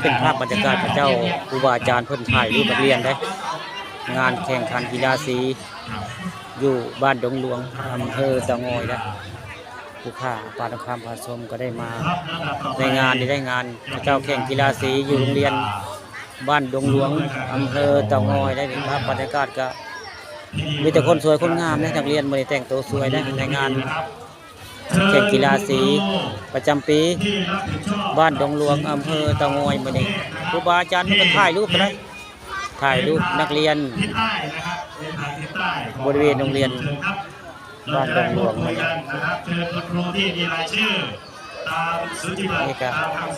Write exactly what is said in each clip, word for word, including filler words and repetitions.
เป็นภาพบรรยากาศพระเจ้าครูบาอาจารย์เพิ่นถ่ายรูปนักเรียนได้ งานแข่งขันกีฬาสี อยู่บ้านดงหลวง อำเภอเต่างอยนะ ผู้ข้าปาทองคำพาชมก็ได้มาในงานนี้ได้งานพระเจ้าแข่งกีฬาสีอยู่โรงเรียนบ้านดงหลวง อำเภอเต่างอยได้ ภาพบรรยากาศก็มีแต่คนสวยคนงามนะ นักเรียนมื้อนี้แต่งตัวสวยนะ ในงานแข่งกีฬาสีประจำปี บ้านดงหลวง อำเภอเต่างอยมื้อนี้ ครูบาอาจารย์มันก็ถ่ายรูปไปเลย ถ่ายรูปนักเรียนบริเวณโรงเรียนบ้านดงหลวงมื้อนี้ นี่ก็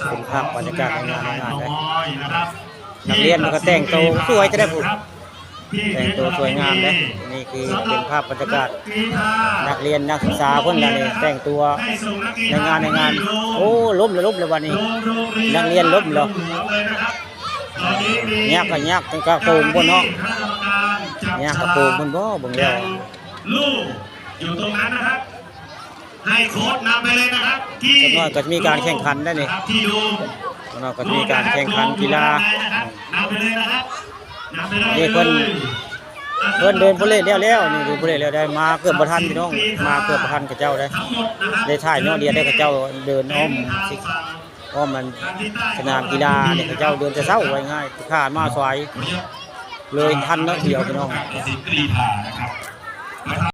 เป็นภาพบรรยากาศในงานในงานเลย นักเรียนมันก็แต่งตัวสวยจะได้ผู้ แต่งตัวสวยงามเลย นี่คือเป็นภาพบรรยากาศ นักเรียนนักศึกษาเพิ่นละนี่แต่งตัวในงานในงาน โอ้ ล้มเลยล้มเลยวันนี้ นักเรียนล้มเลย ยักษ์ก็ยักษ์กระโปรงบนเนาะ ยักษ์กระโปรงบนบ่เบิ่งแล้ว ลูกอยู่ตรงนั้นนะครับ ให้โค้ชนำไปเลยนะครับ ที่ จักหน่อยก็จะมีการแข่งขันได้นี่ ครับที่ดู จักหน่อยก็จะมีการแข่งขันกีฬา นำไปเลยนะครับนำไปเลย นี่เพิ่น เพิ่นเดินผู้เล่นแล้วแล้วนี่เดินผู้เล่นแล้วได้มาเกือบบ่ทันพี่น้อง มาเกือบบ่ทันเขาเจ้าได้ ได้ถ่ายน้อยเดียวได้เขาเจ้าเดินอ้อมสิอ้อมมันสนามกีฬานี่เขาเจ้าเดินแต่เช้าว่าง่าย ผ่านมาสาย เลยทันน้อยเดียวพี่น้อง กสิกรีธานะครับ